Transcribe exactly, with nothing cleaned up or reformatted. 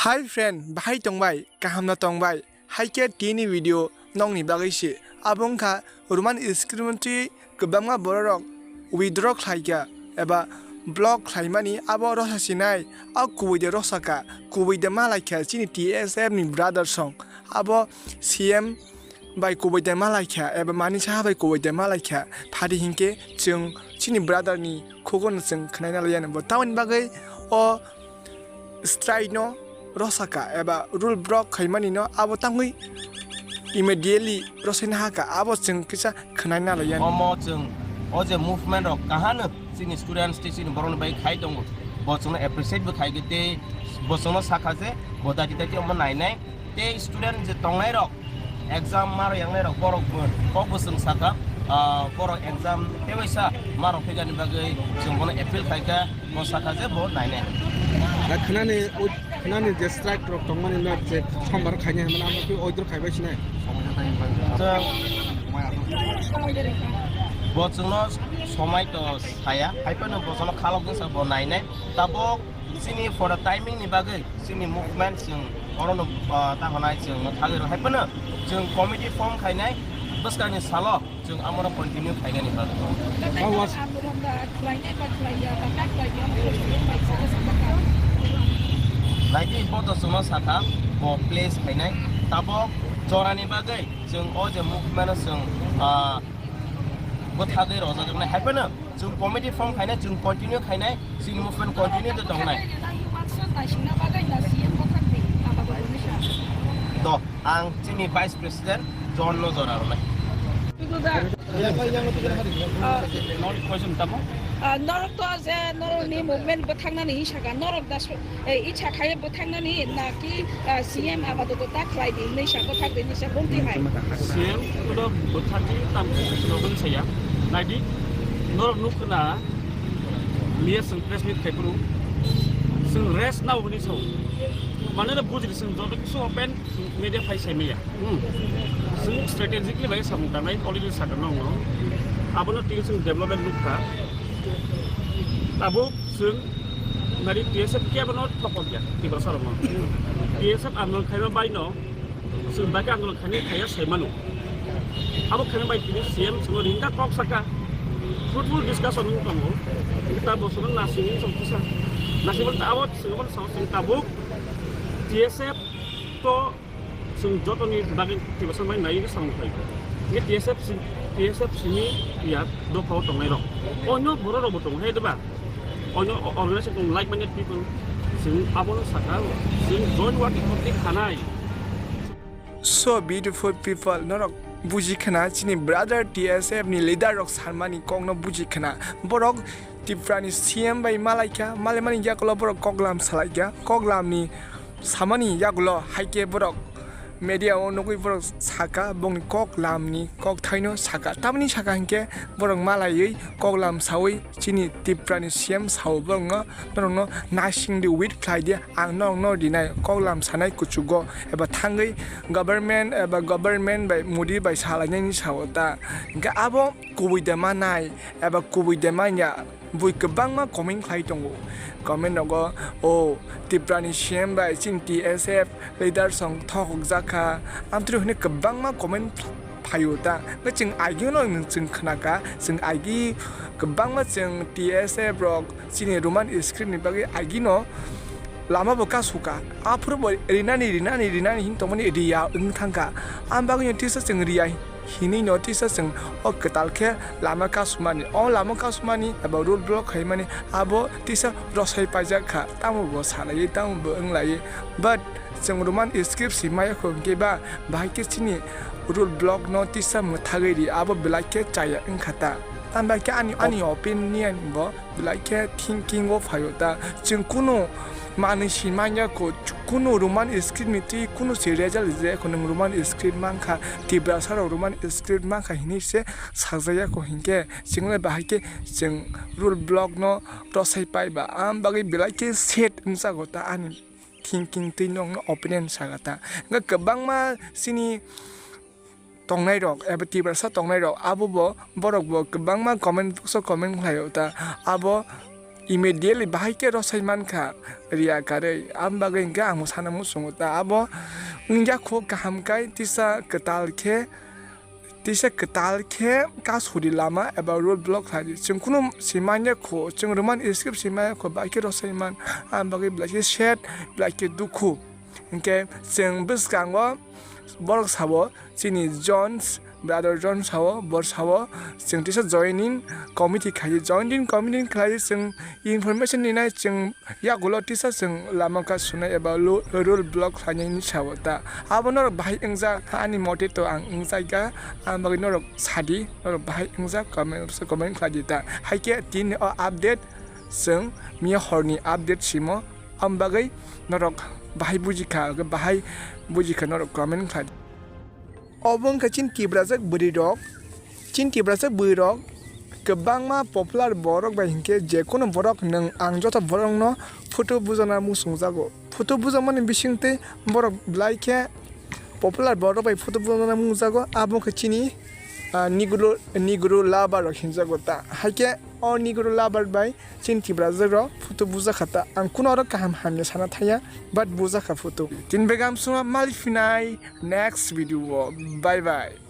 Hi friend, bahai tongbai, kaham no tongbai? Hai khe tini video nokni bagwi se. Abo wngkha Roman script twi kwbangma bororok withdraw khlaikha eba block khlaimani abo rosa sinai, o kubui de rosa kha, kubui de malaikha chini T S F ni brother song, abo C M bai kubui de malaikha eba Manik Saha bai kubui de malaikha, phadi hinkhe chwng chini brother ni khugo no chwng khwnai na laiya bo. Tamoni bagwi o strike no rosaka eba rule block khaimani no abo tangwi immediately rosaina haka abo chwng kisa khwnai na laiya. Omo chwng o je movement rok kahano chini students tei chini borok ni bai khai tongo, bo chwngno appreciate bo khai tei bo chwngno sakha je bo dati dati omo nainai tei student je tongnai rok exam maro yangnai rok borok bo kok bo chwng sakha, ah, borok exam tewaisa maro phegani bagwi chwng bono appeal khaikha. Bo sakha je bo nainai. Da khwnani, khwnani je strike rok tongmani na je sombar khainai hwnmani amo khe oidro khaibai sinai. Chwng bo chwngno somai to saya, hai phano bo chwngno khalok jesa bo nainai. Tabok chini for the timing ni bagwi chini movement chwng orono, ah, ta hwnai chwng thagwi rw hai phano chwng committee form khainai bwskangni salo. Chwng amoro continue khainani bagwi. How was- Naidi photo chwngno sakha bo place khainai. Tabok jorani bagwi chwng o je movement-o chwng, ah, bwthagwi rojajaknai. Hai phano chwng committee form khainai, chwng continue khainai, chini movement continue de tongnai. Do, ang chini Vice President John no jora rwnai. Ah, norok to je norokni movement bwthangnani hinwi sakha, norok da so-, eh, icha khai bwthangnani na ki, ah, C M abadoto ta khlai di hinwi sa bwthak di hinwi sa bumti hai. C M kono bwthak di tam norokno saya. Naidi norok nukho na miya chwng press meet khai phuru chwng rest nao hinwi sao. Mane da bujidi chwng joto kisu open media phai sai maya. Hmm. Chwng strategically bai samung tangnai already sakha nokno. Abono twi chwng development nukha. Tabuk chwng nari T S F kebono thokok ya, Tiprasa rokno. T S F andolon khaima bai no, chwng bai khe andolon khaini khaiya sai mano. Abo khaina bai tini C M chwngno ringka kok saka. Fruitful discussion wng tongo. Kita bo chwngno nasing wng tong kisa. Nasing bo abo chwngno sao chwng tabuk T S F to chwng jotoni bagwi Tiprasa bai naiwi samung khai. Nge T S F si-, T S F simi ya dophao tongnai rok. Onyo borok rokbo tongo hai diba? Onyo o-, organization tong like minded people. Chwng abono saka, chwng joint working committee khanai. So beautiful people, norok buji khna chini brother T S F ni leader rok sanmani kokno buji khna. Borok Tiprani C M bai malaikha, malaimani yakulo borok koklam salaikha. Koklamni samani yagulo hai khe borok media o nugwi borok saka, bongni koklamni kokthaino saka. Tamni saka hinkhe borok malaiwi koklam sawi chini Tiprani C M sao borokno, norokno nasing di, wait khlai di, ang norokno rinai koklam sanai kuchugo eba thangwi government eba government bai Modi bai salainani sao ta. Hinkhe abo kubui de manai eba kubui de manya. Bui kwbangma comment khlai tongo. Comment rogo, "O, Tiprani C M bai chini T S F leader song thokjak kha." Amtwrwi hwnwi kwbangma comment phaio ta. Hwnkhe chwng agino nwng chwng khnakha, chwng agi kwbangma chwng T S F rok chini Roman script ni bagwi agino lama bo kasu kha. Aphuru bo rinani, rinani, rinani hin tongmani riya wng thangkha. Am bagwino tisa chwng riya hinwi no tisa chwng o kwtal khe lama kasumani. O lama kasumani eba road block khaimani abo tisa rosai paijak kha. Tamo bo salaiwi, tamo bo wnglaiwi. But chwng Roman script si maya kho hwnkhe ba bahai khe chini road block no tisa mwthagwi ri, abo belai khe chaya wngkha ta. Tamo bai khe ani, ani opinion bo belai khe thinking o phaio ta. Chwng kunu manwi si manya kho, kunu Roman script ni twi kunu se result rijaya kho, nwng Roman script mankha, Tiprasa rok Roman script mankha hinwi se sakjaya kho, hinkhe chwng le bahai khe chwng road block no rosai pai ba, am bagwi belai khe set wngjago ta ani thinking twi nokno opinion saka ta. Hwnkhe kwbangma chini tongnai rok eba Tiprasa tongnai rok abo bo borok bo kwbangma comment box o comment khlaio ta, abo immediately bahai khe rosai mankha riya karwi. Aboni bagwi hwnkhe ang sana muchungo ta abo wngya kho kaham kai tisa kwtal khe, tisa kwtal khe kasuri lama eba road block khlai di. Chwng kunu simanya kho, chwng roman script simanya kho, bahai khe rosai man, aboni bagwi belai khe sad, belai khe dukhu. Hwnkhe chwng bwskango borok sao, chini Jones, brother Jones sao, bor sao, chwng tisa joining committee khlai, joining committee khlai chwng information ninai chwng yagulo tisa chwng lama ka sunai eba lu-, rule block khlainai ni sao ta. Abo norok bahai wngjak, ani mote to ang wngjak ya, ang bagwi norok sadi, norok bahai wngjak comment, comment khlai di ta. Haikhe tini o update chwng miya horni update simo. Am bagwi norok bahai bujikha, bahai bujikha norok comment khlai. Obo wngkha chini Tiprajak bwrwi rok, chini Tiprajak bwrwi rok kwbangma popular borok bai hinkhe je kono borok nwng ang joto borok no photo bujana muchungjago. Photo bujakmani bisingtwi borok belai khe popular borok bai photo bujana muchungjago, abo wngkha chini, ah, Negro, Negro lover rok hinjago ta. Haikhe o Negro lover bai chini Tiprajak rok photo bujakha ta. Ang kuno oro kaham hamya sana thaya, but bujakha photo. Tin begam suma mali phinai next video o. Bye bye.